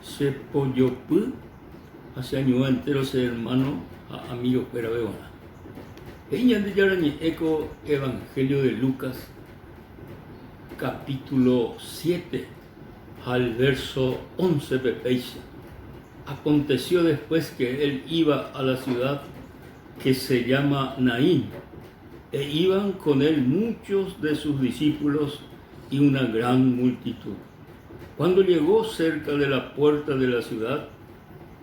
Che pojopy ha che añuã entéro che ermáno ha amigokuérape g̃uarã. He'i Ñandejára Ñe'ẽ ko Evangelio de Lucas capítulo 7 ha el verso 11-pe péicha, Aconteció después que él iba a la ciudad que se llama Naín, e iban con él muchos de sus discípulos y una gran multitud. Cuando llegó cerca de la puerta de la ciudad,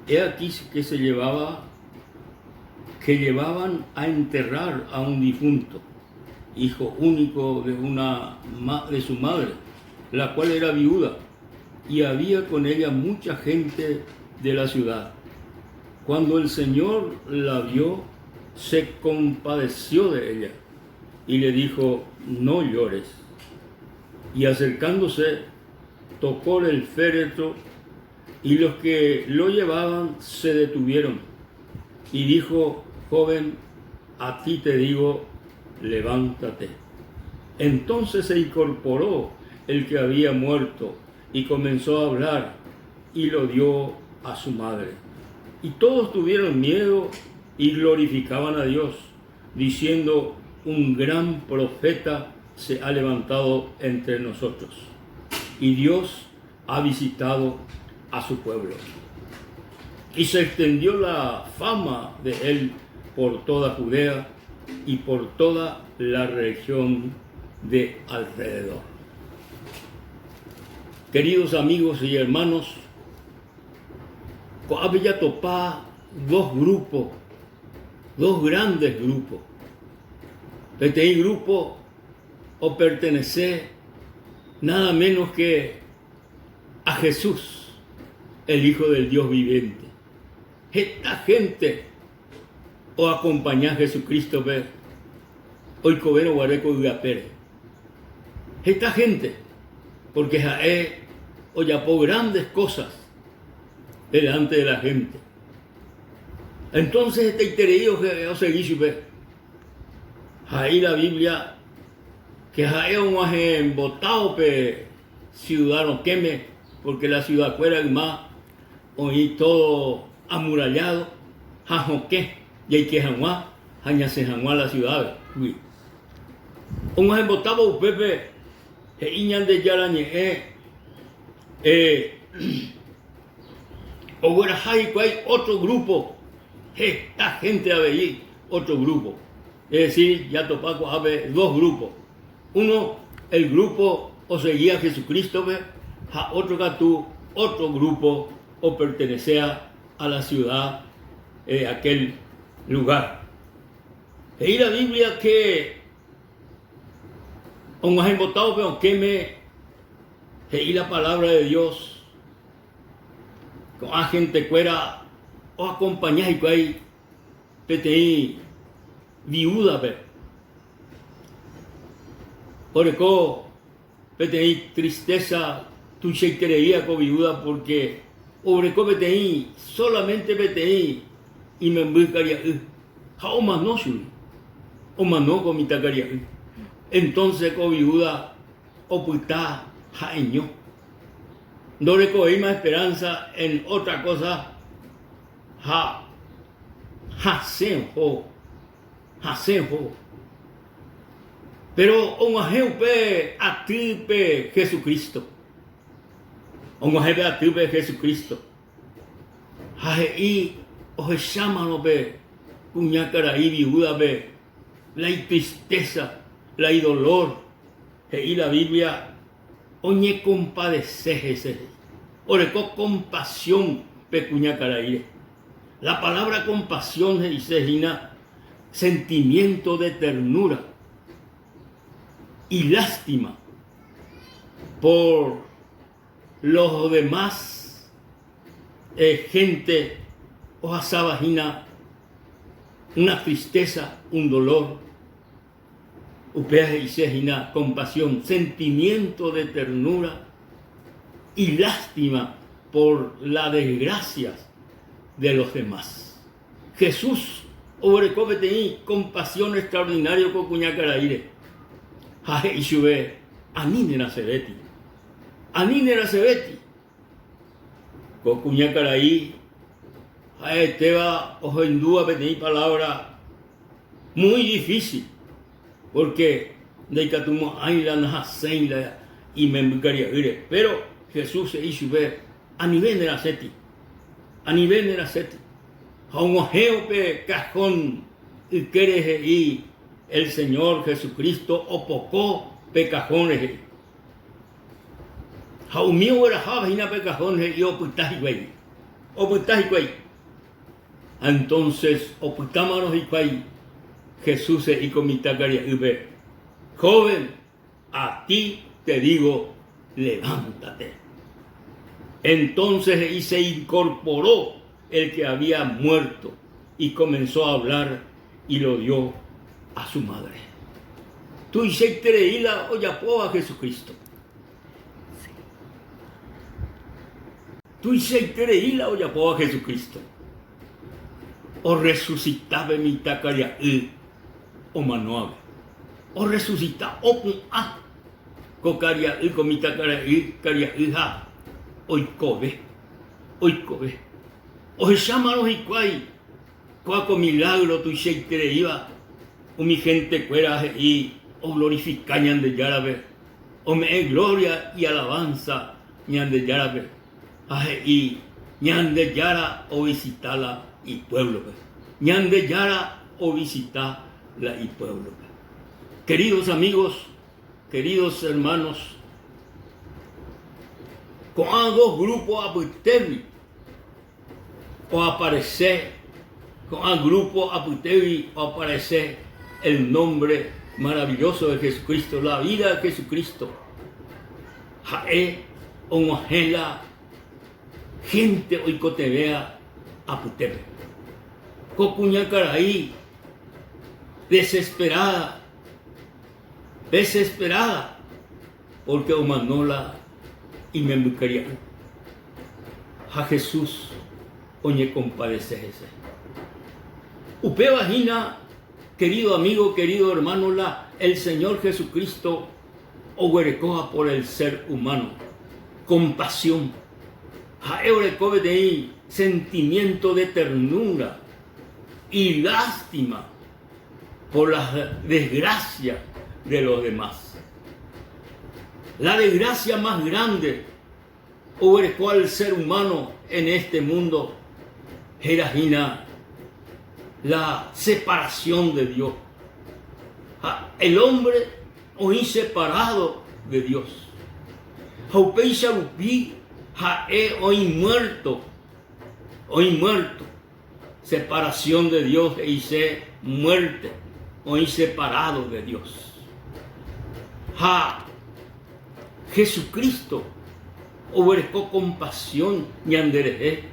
he aquí que se llevaba que llevaban a enterrar a un difunto, hijo único de una de su madre, la cual era viuda, y había con ella mucha gente de la ciudad. Cuando el Señor la vio, se compadeció de ella y le dijo, no llores. Y acercándose, tocó el féretro y los que lo llevaban se detuvieron. Y dijo, joven, a ti te digo, levántate. Entonces se incorporó el que había muerto y comenzó a hablar y lo dio a su madre. Y todos tuvieron miedo y glorificaban a Dios, diciendo, un gran profeta se ha levantado entre nosotros, y Dios ha visitado a su pueblo. Y se extendió la fama de él por toda Judea y por toda la región de alrededor. Queridos amigos y hermanos, ko'ápe jatopa dos grupos, dos grandes grupos. Peteĩ grupo opertenese nada menos que a Jesús, el Hijo del Dios viviente. Heta gente oakompaña Jesucristo-pe oikovérõ guare ko yvy apére. Heta gente, porque ha'e ojapo grandes cosas delante de la gente. Entonces hetaiterei osegi chupe. Ha he'i la Biblia que ha'e og̃uahẽmbotávo pe ciudad rokẽme, porque la ciudad kuéra yma oĩ todo amurallado ha hokẽ jaike hag̃ua ha ñasẽ hag̃ua la ciudad-gui. Og̃uahẽmbotávo upépe he'i Ñandejára Ñe'ẽ eh, ogueraha hikuái otro grupo, heta gente avei otro grupo. Es decir, jatopa ko'ápe dos grupos. Uno, el grupo oseguía Jesucristo-pe ha otro katu otro grupo opertenecea a la ciudad de aquel lugar. He'i la Biblia que og̃uahẽmbotávo pe okẽme he'i la palabra de Dios ko'ã gentekuéra oakompaña hikuái peteĩ viúdape oreko peteĩ tristeza tuichaitereía ko viúda porque oreko peteĩ solamente peteĩ imemby karia'y ha omano chugui, omano ko mitãkaria'y. Entonces ko viúda opyta ha'eño, ndorekovéima esperanza en otra cosa ha hasẽ oho, hasẽ oho. Péro og̃uahẽ upe atýpe Jesucristo, og̃uahẽ pe atýpe Jesucristo, ha he'i ohechámarõ pe kuñakarai viúdape la itristeza, la idolor, he'i la Biblia oñekompadese hese, oreko kompasión pe kuñakaraíre. La palabra compasión he'ise hína sentimiento de ternura y lástima por los demás gente ohasáva hína una tristeza, un dolor. Upéva he'ise hína compasión, sentimiento de ternura y lástima por la desgracias de los demás. Jesús oguereko peteĩ compasión extraordinario ko kuñakaraíre ha he'i chupe, Ani nerasẽvéti, ani nerasẽvéti. Ko kuñakarai ha'etéva ohendúva peteĩ palávra muy difícil, pórke ndaikatumo'ãi la nahasẽi la imembykaria'ýre. Péro Jesús he'i chupe, Anive nerasẽti, anive nerasẽti. Ha og̃uahẽvo pe kahón ykére he'i, El Señor Jesucristo opoko pe kahón rehe. Ha umi ogueraháva hína pe kahón he'i opyta hikuái. Opyta hikuái. Ha entonces opytámarõ hikuái, Jesús he'i ko mitãkaria'ýpe, Joven, a ti te digo, levántate. Entonces he'i se incorporó el que había muerto y comenzó a hablar y lo dio a su madre. Tuichaiterei la ojapóva Jesucristo. Tuichaiterei la ojapóva Jesucristo. Orresusita pe mitãkaria'y omanóvape. Orresusita, opu'ã ko karia'y, ko mitãkaria'y karia'y ha oikove, oikove. Ohechámarõ hikuái Kóa ko milágro tuichaitereíva umi hentekuéra he'i oglorifika Ñandejárape, ome'ẽ glória y alavanza Ñandejárape ha he'i Ñandejára ovisita la ipuévlope. Ñandejára ovisita la ipuévlope. Queridos amigos, queridos hermanos, ko'ã dos grupo apytégui Oaparese ko'ã grupo apytégui oaparese el nombre maravilloso de Jesucristo, la vida de Jesucristo. Ha'e og̃uahẽ la hénte oikotevẽva apytépe. Ko kuñakarai desesperada, desesperada, pórke omano la imembykaria'y. Ha Jesús oñekompadese hese. Upéva hína, querido amigo, querido hermano, la el Señor Jesucristo oguerekóva por el ser humano, compasión. Ha'e oreko peteĩ sentimiento de ternura y lástima por la desgracia de los demás. La desgracia más grande oguereko al ser humano en este mundo héra hína la separación de Dios. Ha el hombre oĩ separado de Dios. Ha upéicha rupi ha'e oĩ muerto, oĩ muerto. Separación de Dios he'ise muerte, oĩ separado de Dios. Ha Jesucristo oguereko compasión ñanderehe,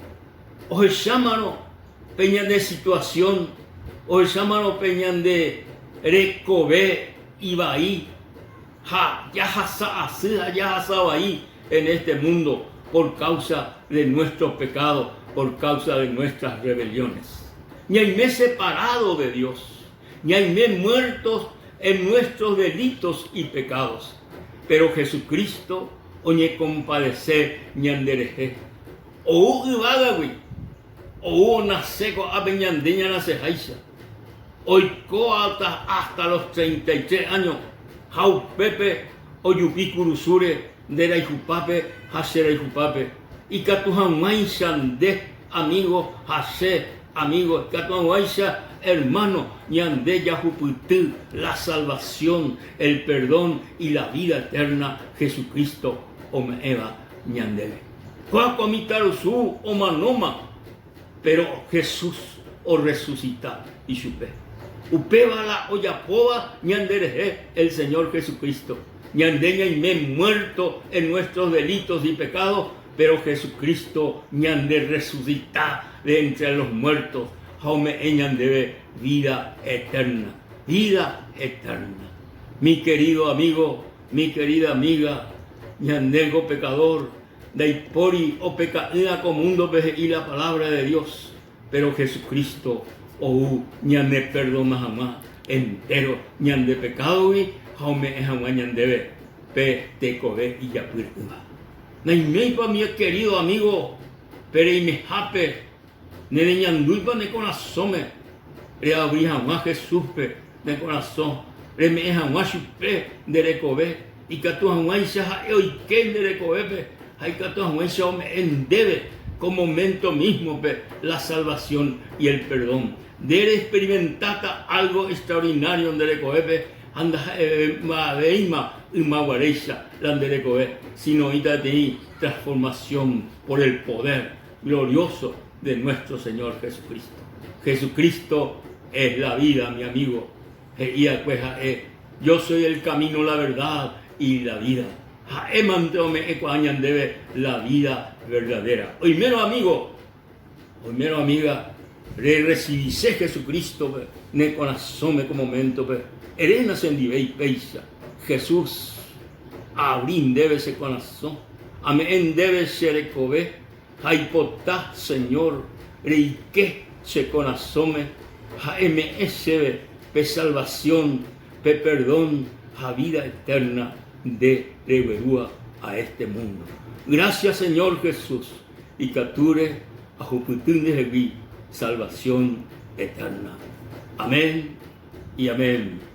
ohechámarõ pe ñande situación, ohechámarõ pe ñande rekove ivai ha jahasa asy ha jahasa vai en este mundo por causa de nuestros pecados, por causa de nuestras rebeliones. Ñaime separado de Dios, ñaime muertos en nuestros delitos y pecados, pero Jesucristo oñekompadese ñanderehe. Ou yvágagui, ou onase ko'ápe ñande ñanaseháicha, oiko hasta los 33 años ha upépe ojupi kurusúre nde rayhupápe ha che rayhupápe, ikatu hag̃uáicha nde amigo ha che amigo, ikatu hag̃uáicha hermano ñande jahupyty la salvación, el perdón y la vida eterna Jesucristo ome'ẽva ñandéve. Kóa ko mitãrusu omanóma, péro Jesús orresusita ichupe. Upéva la ojapóva ñanderehe el Señor Jesucristo. Ñande ñaime muerto en nuestros delitos y pecados, pero Jesucristo ñande resucita de entre los muertos ha ome'ẽ ñandéve vida eterna. Vida eterna. Mi querido amigo, mi querida amiga, ñandéngo pecador, ndaipóri opeka'ỹva ko múndope he'i la palabra de Dios, pero Jesucristo ou ñaneperdona hag̃ua entéro ñande pekádogui ha ome'ẽ hag̃ua ñandéve pe tekove ijapyra'ỹva. Naiméipa mi querido amigo? Pe reimehápe nereñandúipa ne korasõme reavri hag̃ua Jesúspe ne korasõ, reme'ẽ hag̃ua chupe nde rekove, ikatu hag̃uáicha ha'e oike nde rekovépe ha ikatu hag̃uáicha ome'ẽ ndéve ko moménto mísmope la salvasión y el perdón. Nde reexperimentáta álgo extraordinario nde rekovépe ha ndaha'evéima yma guaréicha la nde rekove, síno oĩta peteĩ transformación por el poder glorioso de nuestro Señor Jesucristo. Jesucristo es la vida, mi amigo, he'i va'ekue ha'e, Yo soy el camino, la verdad y la vida. Ha'e mante ome'ẽkuaa ñandéve la vida verdadera. Oimérõ amigo, oimérõ amiga, rerrecibise Jesucristo-pe ne korasõme ko momento-pe, eréna chendivéi péicha, Jesús, aabri ndéve che korasõ, ame'ẽ ndéve che rekove, ha aipota, Señor, reike che korasõme ha eme'ẽ chéve pe salvación, pe perdón ha vida eterna nde reguerúva a este mundo. Gracias, Señor Jesús, ikatúre ahupyty ndehegui salvación eterna. Amén y amén.